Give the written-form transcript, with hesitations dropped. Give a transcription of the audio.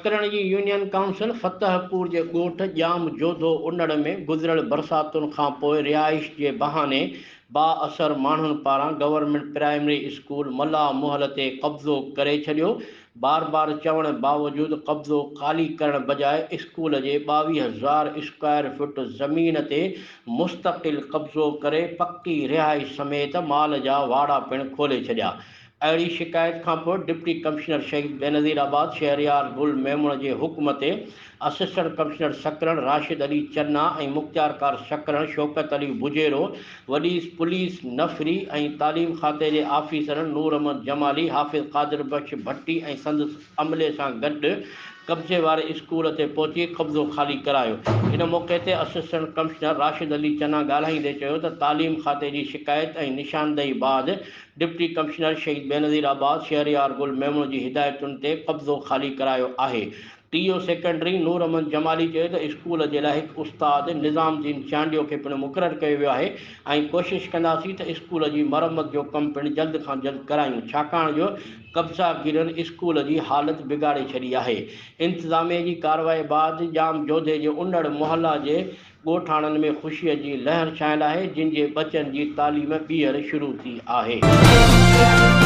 سڪرنڊ جي union council فتح پور جي ڳوٺ ڄام جوڌو انڙ ۾ گذريل برساتن کانپوء رهائش جي بهاني بااثر ماڻهن پاران گورنمينٽ پرائمري اسڪول ملاح محل تي قبضو ڪري ڇڏيو، بار بار چوڻ باوجود قبضو خالي ڪرڻ بجاء اسڪول جي 22 هزار اسڪوائر فٽ زمين تي مستقل قبضو ڪري پڪي رهائش سميت مال جا واڙا پڻ کولي ڇڏيا. اهڙي شڪايت کانپوء ڊپٽي ڪمشنر شهيد بينظير آباد شهريار گل ميمڻ جي حڪم تي اسسٽنٽ ڪمشنر سڪرنڊ راشد علي چنا ۽ مختيارڪار سڪرنڊ شوڪت علي بجيرو وڏي پوليس نفري ۽ تعليم کاتي جي آفيسرن نور احمد جمالي، حافظ قادر بخش ڀٽي ۽ سندس عملي سان گڏ قبضي واري اسڪول تي پهچي قبضو خالي ڪرايو. ان موقعي تي اسسٽنٽ ڪمشنر راشد علي چنا ڳالهائيندي چيو ته تعليم کاتي جي شڪايت ۽ نشاندهي بعد ڊپٽي ڪمشنر شهيد بينظير آباد شهريار گل ميمڻ جي هدايتن تي قبضو خالي ڪرايو آهي. T O secondary Noor Ahmed Jamali چيو ته اسڪول جي لاء هڪ استاد نظام الدين چانڊيو کي پڻ مقرر ڪيو ويو آهي ۽ ڪوشش ڪنداسين ته اسڪول جي مرمت جو ڪم پڻ جلد کان جلد ڪرايون ڇاڪاڻ جو قبضا گيرن اسڪول جي حالت بگاڙي ڇڏي آهي. انتظاميه جي ڪارروائي بعد ڄام جوڌي جي انڙ محلا جي ڳوٺاڻن ۾ خوشيء جي لهر ڇانيل آهي، جن جي ٻچن جي تعليم ٻيهر شروع ٿي آهي.